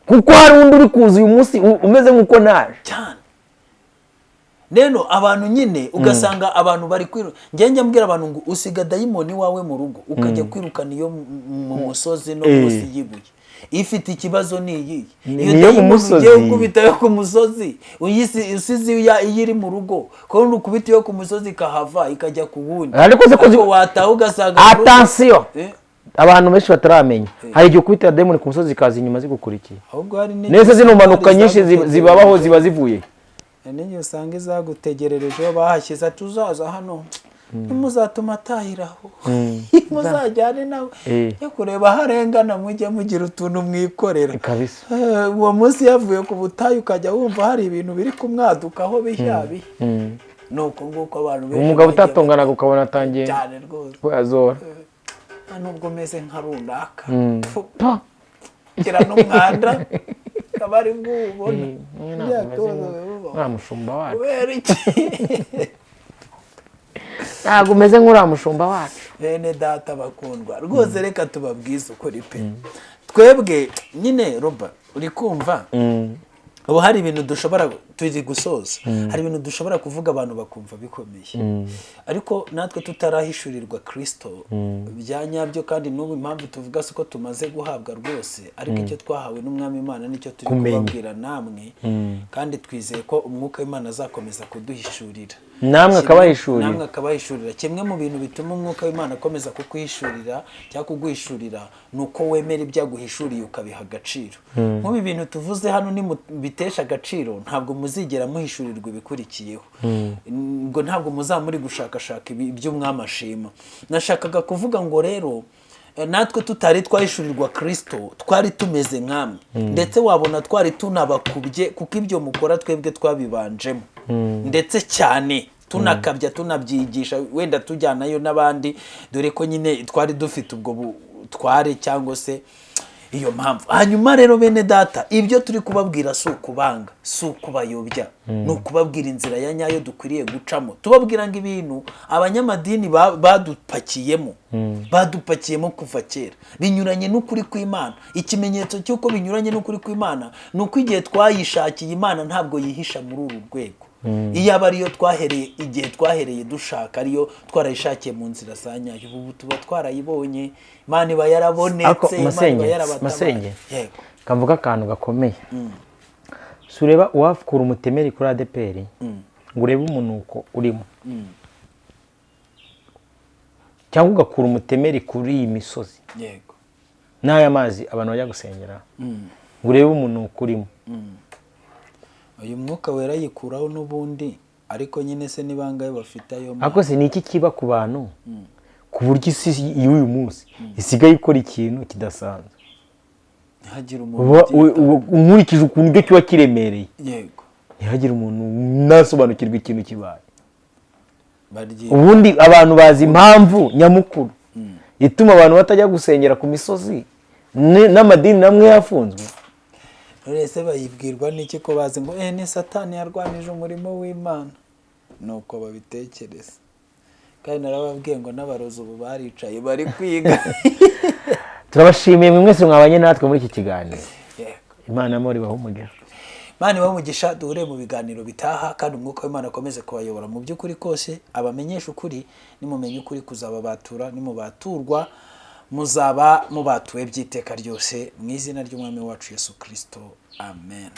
Speaker 2: kuko hari undi uri kuza uyu munsi umeze nk'uko naje
Speaker 1: cyane. Neno abantu nyine ugasanga abantu bari kwiruka. Njye mbwira abantu ngo usiga dayimoni wawe mu rugo ukajya kwirukana iyo mu musozi no munsi yibuye. Ifite ikibazo ni iyi
Speaker 2: niyo mu musozi,
Speaker 1: ukubita yo ku musozi, usize iyo iri mu rugo, ko ukubita yo ku musozi ikahava ikajya ku wundi.
Speaker 2: Ariko
Speaker 1: wataha ugasanga
Speaker 2: attention, abantu benshi bataramenya hari igihe ukubita dayimoni ku musozi ikaza inyuma zigukurikiye. Nese zino mpanuka nyinshi zibabaho ziba zivuye
Speaker 1: ninjye usanga izagutegerereje bahashyize tuzaza hano ntimuzatuma atahiraho, muzajyane nawe yo kureba harengana, mujye mugira utuntu mwikorera. Uwo munsi yavuye ku butayu ukajya wumva hari ibintu biri kumwadukaho bishya bihe. Nuko nguko abantu benshi
Speaker 2: umugabo utatonganaga ukabona atangiye
Speaker 1: cyane rwose
Speaker 2: azora
Speaker 1: nubwo meze nka runaka kira n'umwanda kabari ngubona
Speaker 2: uriya mushumba wacu, ntabwo umeze nk'uriya mushumba wacu.
Speaker 1: Bene data bakundwa rwose, reka tubabwize ukuri pe. Twebwe nyine Roba uri kumva ubu hari ibintu dushobora Turi gusoza, hari ibintu dushobora kuvuga abantu bakumva bikomeye, ariko natwe tutarahishurirwa Kristo bya nyabyo. Kandi n'ubu impamvu tuvuga si uko tumaze guhabwa rwose, ariko icyo twahawe n'Umwami Imana nicyo turi
Speaker 2: Kumenya.
Speaker 1: kubabwira namwe, kandi twizeye ko Umwuka w'Imana azakomeza kuduhishurira.
Speaker 2: Namwe akabahishurira.
Speaker 1: Namwe akabahishurira. Kimwe mu bintu bituma Umwuka w'Imana akomeza kukwihishurira cyangwa kuguhishurira ni uko wemera ibyo aguhishuriye, ukabiha agaciro. Nk'ubu ibintu tuvuze hano nimubitesha agaciro, ntabwo muzigera muhishurirwa ibikurikiyeho, ngo ntabwo muzaba muri gushakashaka ibyo Umwami ashima. Nashakaga kuvuga ngo rero natwe tutari twahishurirwa Kristo twari tumeze nkamwe, ndetse wabona twari tunabakubye, kuko ibyo mukora twebwe twabibanjemo ndetse cyane, tunakabya, tunabyigisha, wenda tujyanayo n'abandi, dore ko nyine twari dufite ubwo butware cyangwa se iyo mpamvu. Hanyuma rero bene data, ibyo turi kubabwira si ukubanga, si ukubayobya, ni ukubabwira inzira ya nyayo dukwiriye gucamo. Tubabwira ngo ibintu abanyamadini badupakiyemo kuva kera binyuranye n'ukuri kw'Imana. Ikimenyetso cy'uko binyuranye n'ukuri kw'Imana ni uko igihe twayishakiye, Imana ntabwo yihisha muri uru rwego. Iyo aba ariyo twahereye, igihe twahereye dushaka, ariyo twarayishakiye mu nzira za nyayo, ubu tuba twarayibonye. Imana iba
Speaker 2: Ariko
Speaker 1: yarabonetse, Imana iba
Speaker 2: Masenge,
Speaker 1: yarabatabaye.
Speaker 2: Masenge.
Speaker 1: Yego.
Speaker 2: Kavuga akantu gakomeye. Si ureba uwakura umutemeri kuri ADEPR ngo urebe umunuko urimo, cyangwa ugakura umutemeri kuri iyi misozi n'aya mazi abantu bajya gusengera ngo urebe umunuko urimo?
Speaker 1: Uyu Mwuka Wera yikuraho n'ubundi, ariko nyine se ni bangahe bafite ayo mazi?
Speaker 2: Ariko se ni iki kiba ku bantu ku buryo isi y'uyu munsi isigaye ikora ikintu kidasanzwe?
Speaker 1: Ntihagire umuntu ubyitaho.
Speaker 2: Nkurikije ukuntu ibyo kiba kiremereye, ntihagire umuntu nasobanukirwa ikintu kibaye.
Speaker 1: Baryi.
Speaker 2: Ubundi abantu bazi impamvu nyamukuru ituma abantu batajya gusengera ku misozi n'amadini namwe yafunzwe?
Speaker 1: Ese bayibwirwa n'iki ko bazi ngo ni Satani yarwanije umurimo w'Imana? Nuko babitekereza. Kandi narababwiye ngo n'abarozi ubu baricaye bari kwiga.
Speaker 2: Turabashimiye mwe mwese mwabanye natwe muri iki kiganiro.
Speaker 1: Yego.
Speaker 2: Imana y'amahoro ibahe umugisha.
Speaker 1: Imana ibahe umugisha. Duhure mu biganiro bitaha, kandi Umwuka w'Imana akomeze kubayobora mu by'ukuri kose, abamenyeshe ukuri. Nimumenya ukuri kuzababatura, nimubaturwa muzaba mubatuwe by'iteka ryose, mu izina ry'Umwami wacu Yesu Kristo, amen.